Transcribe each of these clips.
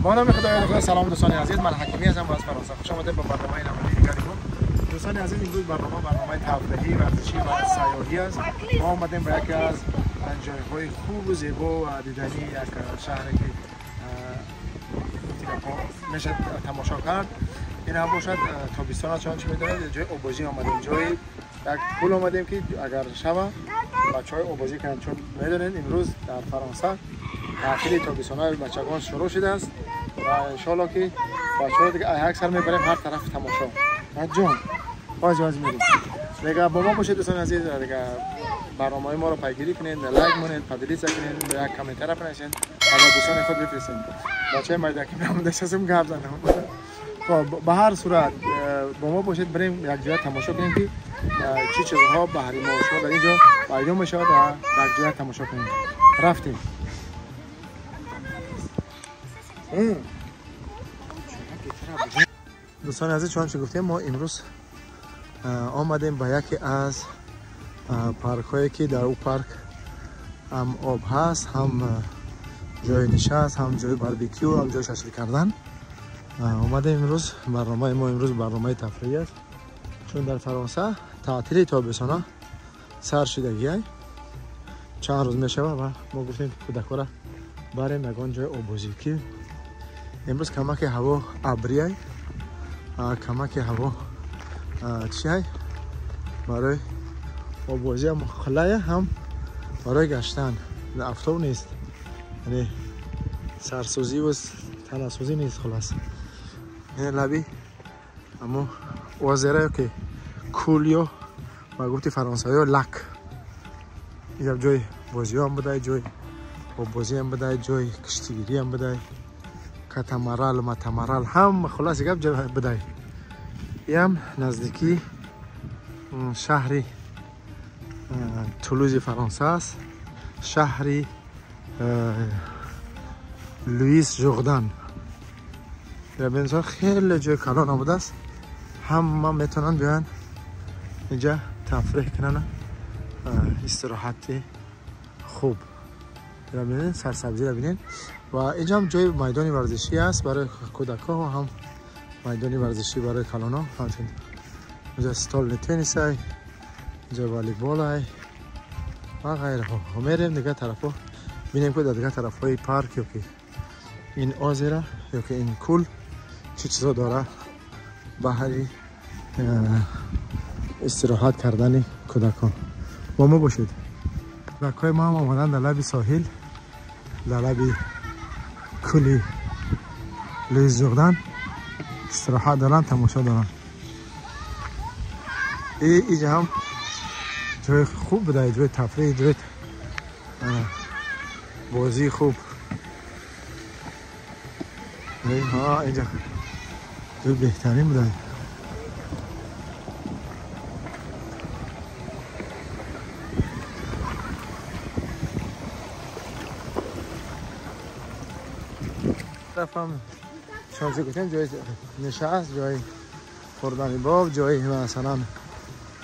با نام خدای خدا. سلام دوستان عزیز، من حکیمی هستم از فرانسه. خوش آمدید به برنامه نمایشی دیگری ما. دوستان عزیز، امروز برنامه تفریحی، ورزشی و سیاحی است. ما آمدیم به یکی از جای‌های خوب و زیبا و دیدنی یک شهری که میشه تماشا کرد. این هم باشد تابستان است، چون می‌دونید جای آبازی آمدیم، جای یک پول آمدیم که اگر شب بچه‌های آبازی کنند، چون می‌دونید امروز در فرانسه تعطیل تابستانه بچگان شروع شده است و انشالله که بچه‌ها دیگه یک سر میبریم هر طرف تماشا. جون باز باز میریم دیگه. با ما باشید دوستان عزیز، دیگه برنامه‌های ما رو پیگیری کنید، like مونید، поделиться کنید، یک کامنت را بنویسید و دوستان خود بفرستید. بچه‌های ما دیگه میام دستم گپ زنم. خب به هر صورت با ما باشید، بریم یک جای تماشا کنیم که چی چیزها بهری ما شما در اینجا پیدا می‌شود و یک جای تماشا کنیم. رفتیم. دوستان عزیز، چون چه گفتیم ما امروز آمدیم به یکی از پارک هایی که در او پارک هم آب هست، هم جای نشست، هم جای باربیکیو، هم جای شاشل کردن. آمدیم امروز. برنامه ما امروز برنامه تفریحی است، چون در فرانسه تعطیل تابستانه سر شدگی چند روز میشه و ما گفتیم کودکا را بریم یگان جای آبازی که امروز کمک هوا ابریه، کمک هوا چیه برای آبازی هم خلایه، هم برای گشتن. افتاب نیست، یعنی سرسوزی و تناسوزی نیست. خلاص این لبی اما وزیره که کولیو و گفتی فرانسوی لک، اینجا جای بازی هم بوده، جای آبازی هم بوده، جای کشتیگیری هم بوده، کاتامارال ماتامارال هم خلاص گپ جای بوده. این نزدیکی شهری تولوز فرانسه است، شهری لوئیس ژوردان. در خیلی جای کلان آمده است، همه میتونن بیان اینجا تفریح کنن، استراحت خوب. ببینید سرسبزی را ببینید. و اینجا هم جای میدان ورزشی است برای کودک‌ها و هم میدان ورزشی برای کلان‌ها. همچنین اینجا استال تنیس، اینجا والیبال و غیره. و میریم دیگه طرفا ببینیم که در دیگه طرف‌های پارک یا که این آزیره یا که این کول چه چیزا داره بهری استراحت کردن کودکان. با ما باشید. کودکای ما هم آمدن در لب ساحل، در لب کلی لوئیس ژوردان استراحت دارن، تماشا دارن. اینجا هم جای خوب بوده، جای تفریح، جای بازی خوب. ها اینجا جای بهترین بوده. طرف هم شانسی گفتیم جای نشست، جای خوردن باب، جای مثلا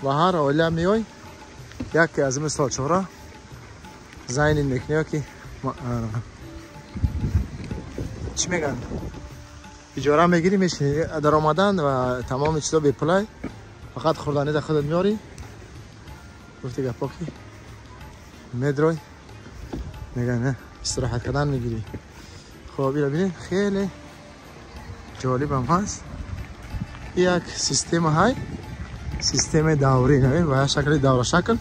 و هر عائله میای یکی از این سالچورا زین میکنی که چی میگن اجاره میگیری، میشینی در آمدن و تمام چیزا بی پولای، فقط خوردنی در خودت میاری. گفتی گپا که میدروی میگن استراحت کردن میگیری. خب این ببینید خیلی جالب هم هست. یک سیستم های سیستم دوری نه و شکل دوره شکل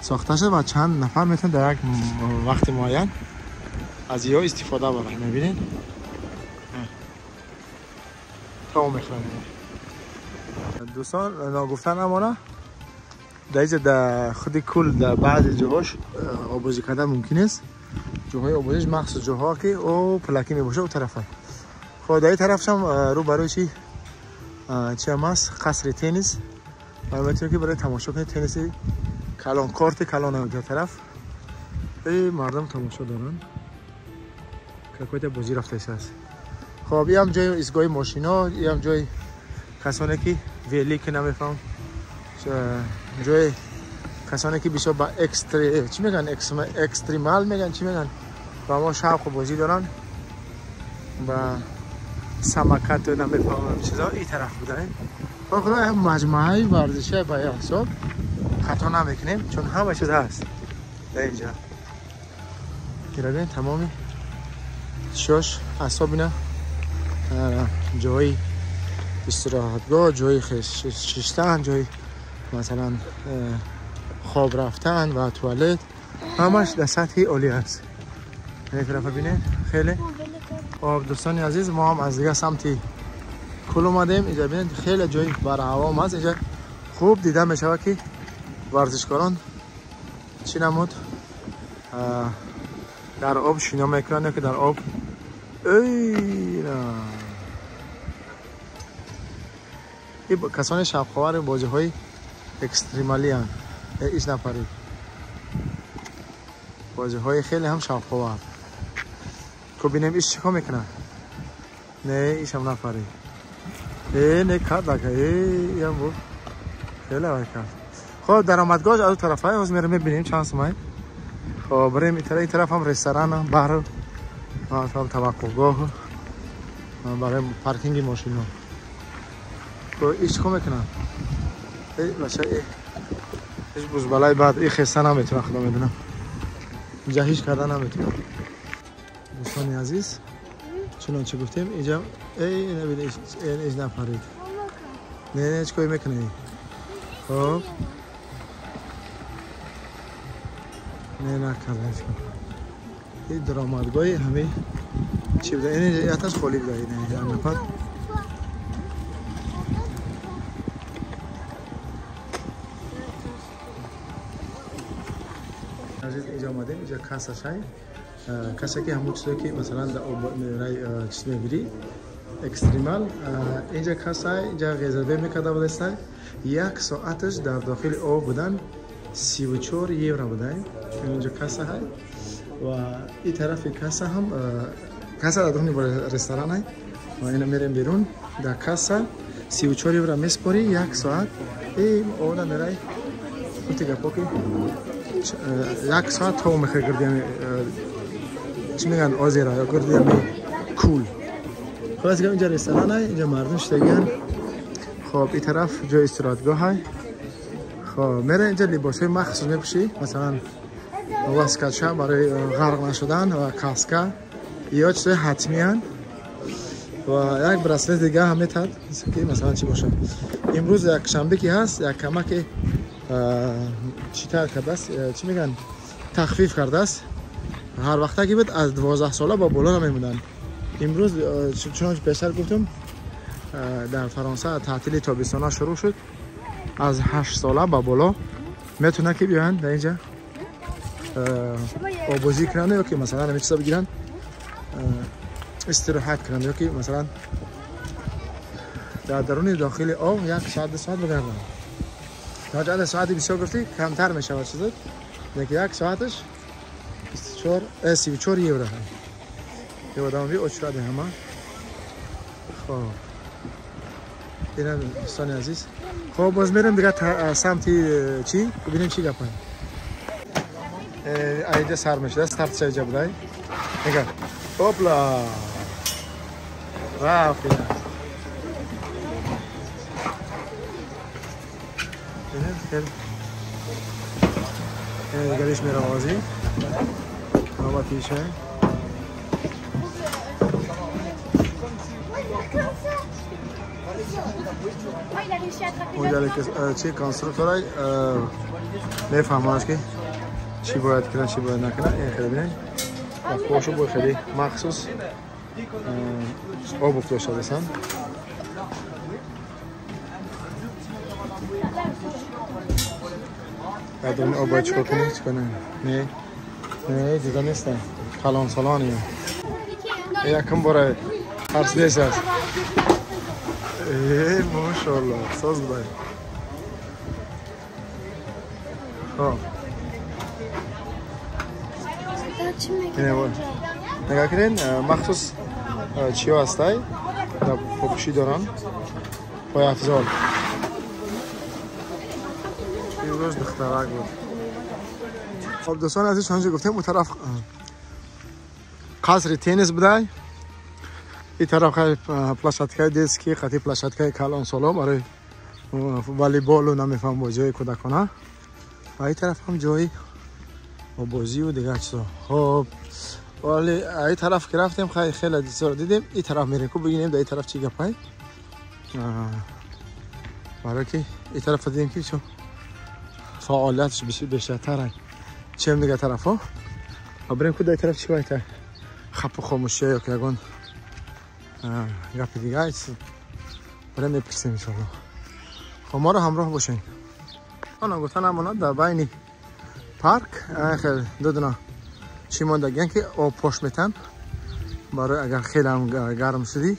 ساخته شده و چند نفر میتونن در یک وقت معین از یا استفاده برن. میبینید تا میخورن. دوستان ناگفتن امانه در اینجا در خود کل در بعضی جاهاش آبازی کردن ممکن است. جاهای آبازیش مخصوص جاها که او پلکی میباشه او طرفه. خب در این طرف هم رو برای چی هم هست قصر تنیس، و میتونید که برای تماشا کنید تنیس کلان، کارت کلان هم در طرف ای مردم تماشا دارن که کویت بازی رفته است. خب این هم جای ایستگاه ماشینا، این هم جای کسانی که ویلی که نمیفهم، جای کسانی که بیشتر با اکستری چی میگن، extremal میگن، چی میگن، با ما شوق بازی دارن. و سمکت و نمیفهمم چیزا این طرف بوده. خدا مجموعه ورزشی با حساب خطا نمیکنیم چون همه چیز هست در اینجا. ببین تمامی شش اعصاب اینا جای استراحتگاه، جای ششتن، جای مثلا خواب رفتن و توالت، همش در سطح عالی هست. این طرف ببینید خیلی. خب دوستان عزیز، ما هم از دیگه سمتی کل اومدیم. اینجا ببینید خیلی جای بر هوا هست. اینجا خوب دیده میشه که ورزشکاران چی نمود در آب شنا میکنن که در آب ای کسان شبخوار بازی های اکستریمالی هستند. ایش نپرید، بازی های خیلی هم شبخوار. کو بینیم ایش چیکار میکنه؟ نه ایش هم نپرید. ای نه کار لگه ای هم بود خیلی وای کرد. خب درآمدگاه از اون طرف های باز میریم میبینیم چند سمای. خب بریم این طرف هم رستوران، بار، هم توقفگاه برای پارکینگ ماشین ها. خب ایش چیکار میکنه؟ ای بچه ای ایش بوز بالای بعد ای خسته نمیتونه، خدا میدونم اینجا هیچ کرده نمیتونه. دوستان عزیز، چنانچه گفتیم اینجا ای نبید ایش نپرید. نه نه چیکار میکنه؟ خب نه نکرده. این درآمدگاه همه چی بوده؟ این آتش خالی بوده. این نفر عزیز اینجا آمدیم. اینجا کاسه شای کاسه که همون چیزی که مثلا در آب چیز میگیری اکستریمال. اینجا کاسه اینجا رزرو میکرده بوده. یک ساعتش در داخل آب بودن 34 یورو بوده. اینجا کاسه های و این طرف کاسه هم کاسه در درون رستوران های و اینا میریم بیرون در کاسه 34 یورو میسپاری یک ساعت. ای اونا میرای گفتی گپو که یک ساعت تو میخوای گردیم چی میگن آزیرا یا گردیم کول. خلاص اینجا رستوران های، اینجا مردم شدگن. خب این طرف جای استراحتگاه های. خب میره اینجا لباس های مخصوص میپوشی، مثلا واسکتچه برای غرق نشدن و کاسکا یا چیزای حتمی هن. و یک براسلت دیگه هم میتاد که مثلا چی باشه. امروز یک شنبه که هست یک کمک چیتر کرده است، چی میگن تخفیف کرده است. هر وقت که بود از 12 ساله با بالا نمیموندن. امروز چون پیشتر گفتم در فرانسه تعطیل تابستانه شروع شد، از 8 ساله با بالا میتونه که بیان در اینجا آبازی کنن یا که مثلا همه چیزا بگیرن استراحت کنن یا که مثلا در درون داخل آب یک ساعت 2 ساعت بگردن. تا ساعت بسیار گفتی کمتر میشه چیزا، یک ساعتش 34 یورو هست. یه آدم بی اچرا ده همه. خب اینم دوستان عزیز. خب باز میریم دیگه سمتی چی ببینیم چی گپه. اینجا سر میشه استارت چه جا بودای نگاه. اوپلا رفت اینا. خیلی گریش میره بازی نوبتیشه. اونجا چی کنسترکتورای میفهمم که چی باید کنن چی باید نکنن. این خیلی ببینید پاشو باید خیلی مخصوص آب افتاده شده سن. بعد اون آب باید چیکار کنه چیکار نه نه نه دیده نیستن کلان سالانیه. یکم باره ترسیده است. ای ماشاءالله ساز بودای. خب نگاه کنین مخصوص چیا هستای در پوشی دارن پای افزال. امروز دخترک بود. خب دوستان عزیز، چون گفتیم اون طرف قصر تنیس بودای. ин тараф площадкаи детский, қати площадкаи калонсоло барои волейболу намефаҳмам бозиҳои кӯдакона. Ва ин тараф ҳам ҷои обозию дигар чизо. Хоб, вале ин тараф ки рафтем, хеле чизоро дидем. Ин тараф мерем, ку бигирем дар ин тараф чӣ гапай. Барои ки ин тараф дидем ки чо фаъолиятш бештартар чем дигар тарафҳо. Ва бирем ку дар ин тараф чӣ вайта хапу хомӯшия ё ки ягон гапи дига барем мепурсем иншоалло. Хоб, моро ҳамроҳ бошед. Ана гуфта намонад, дар байни парк хел дудуна чӣ мондагиян ки об пош метан, барои агар хеле ҳам гарм шудӣ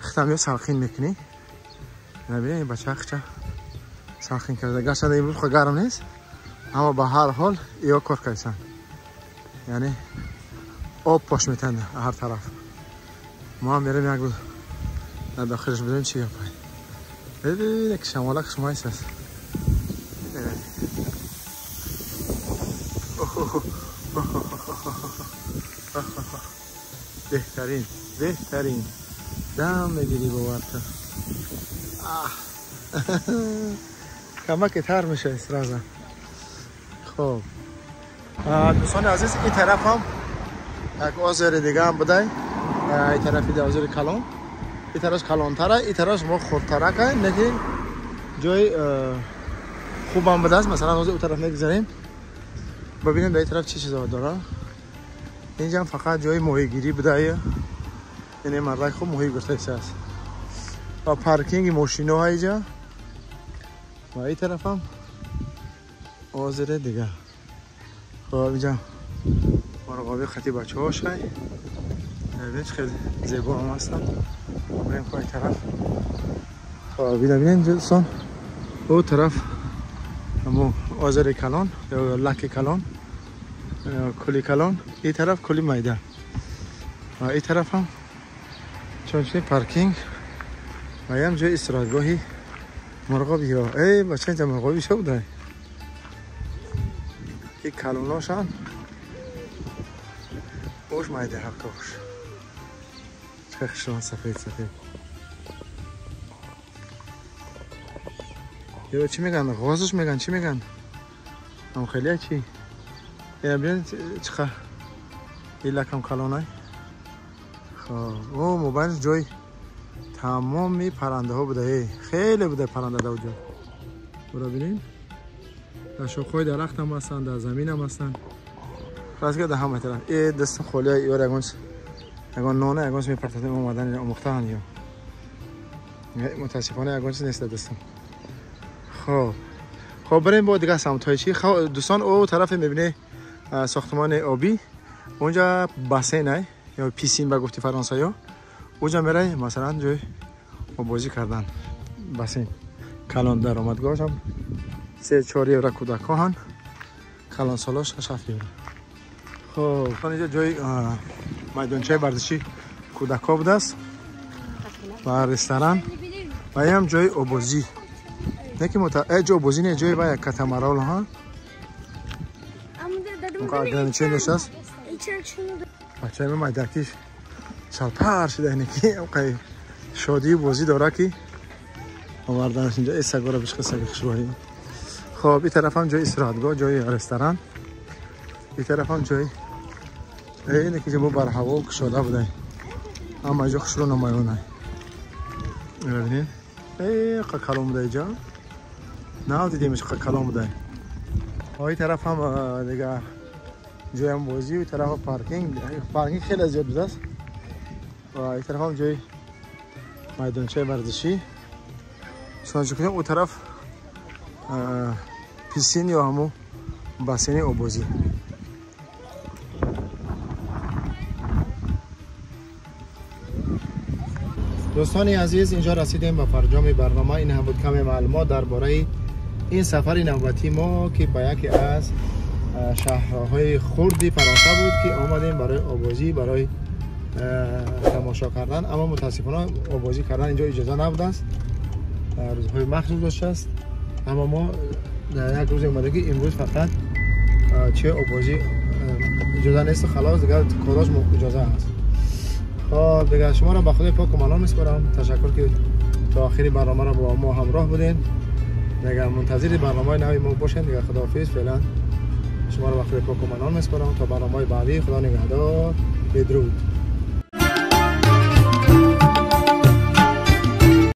хитам ё салқин мекунӣ. Бибинед, бача хича салқин карда. Гарчанда имрӯз хо гарм нест, аммо ба ҳар ҳол ё кор кардсан, яъне об пош метан ҳар тараф. Мо ҳам мерем як рӯз дар дохилаш бибинем чӣ гапай. Бибинед ки шамолак шумайс аст. Беҳтарин, беҳтарин дам мегирӣ, бовар кун. Камаке тар мешавӣ сразу. Хоб, дӯстони азиз, ин тараф ҳам як озери дига ҳам будай. Ин тарафи озери калон, ин тараф калонтара, ин тараф мо хурдтарака, неки ҷои хубам будааст. Масалан, ҳозир ӯ тараф мегузарем, бибинем дар ин тараф чӣ чизо дорад. Инҷам фақат ҷои моҳигирӣ будае, яъне мардак хуб моҳӣ гирифтааст ва паркинги мошиноҳа инҷа. Ва ин тарафам озере дига. Хоб, инҷа мурғоби хати бачаҳо шай, бибинед хеле зебо ҳам ҳастанд. Бирем ин тараф. Хоб, бинед дӯстон, ӯ тараф ҳамо озери калон ё лаки калон, кули калон, ин тараф кули майда. Ва ин тараф ҳам чунчунин паркинг ва ям ҷои истироҳатгоҳи мурғобиҳо. Эй бача, инҷа мурғоби шо будай? Ин калоношан, ош майда ҳақтош. Чӣ хушрон, сафед сафед. Ё чӣ меган? Ғозаш меган, чӣ меган? Ам хеле чӣ? Ина бибин чӣ ин лакам калонай. Хоб, о мобайн ҷои тамоми паррандаҳо буда. Хеле буда парранда дар ҷо. Бура бинем. Дар шохҳои дарахт ҳам ҳастанд, дар замин ҳам ҳастанд. Хулоса дар ҳама тараф. Э дастам холия, ё ягон нона, ягон чиз мепартадем, омадан омӯхтаанд ё. Мутаассифона ягон чиз нест дар дастам. Хоб, хоб, барем бо дигар самтҳои чӣ. Дӯстон, ӯ тарафе мебинед сохтмони обӣ, онҷа бассейн ай ё piscine ба гуфти фаронсаё. Онҷа мерай масалан ҷои обозӣ кардан, бассейн калон, даромадгоҳашам 3-4 евро кӯдакҳоҳанд, калонсоло 6-7 евро. Хоб, инҷа ҷои майдончаи варзиши кӯдакҳо будааст ва ресторан ва ям ҷои обозӣ. Неки ҷо обозӣ не, ҷои вая катамарал ҳа. Ограничение доштааст. Бачаи ма майдакиш шалпар шуда, неки қай шодию бозӣ дора ки оварданаш инҷа. Э сагора бишқа, саги хушроҳӣ. Хоб, ин тараф ҳам ҷои истироҳатгоҳ, ҷои ресторан. Ин тараф ҳам ҷои ине ки бо барҳаво кушода будай, ҳама ҷо хушрӯ намоёнай. Бибинед, э қа калон буда иҷа, нав дидемш, қа калон будай. Ин тараф ҳам дига ҷоям бозӣ, ин тараф паркинг, паркинг хеле зиёд будааст. Ва ин тараф ҳам ҷои майдончаи варзишӣ. Чунончи кунем, ӯ тараф piscine ё ҳамун бассейни обозӣ. Дӯстони азиз, инҷо расидем ба фарҷоми барнома. Ин ҳам буд каме маълумот дар бораи ин сафари навбатии мо, ки ба яке аз шаҳрҳои хурди Фаронса буд, ки омадем барои обозӣ, барои тамошо кардан. Аммо мутаассифона обозӣ кардан инҷо иҷоза набудааст, рӯзҳои махсус доштааст. Аммо мо дар як рӯзе омадагӣ, имрӯз фақат чи обозӣ иҷоза нест, халос, дигар кораш иҷоза ҳаст. Хоб, дига шуморо ба худои поку манон меспорам. Ташаккур, ки то охири барномаро бо мо ҳамроҳ будем. Дига мунтазири барномаи нави мо бошед. Дига худоҳофиз, феълан шуморо ба худои поку манон меспорам то барномаи баъдӣ. Худо нигаҳдор, бедруд.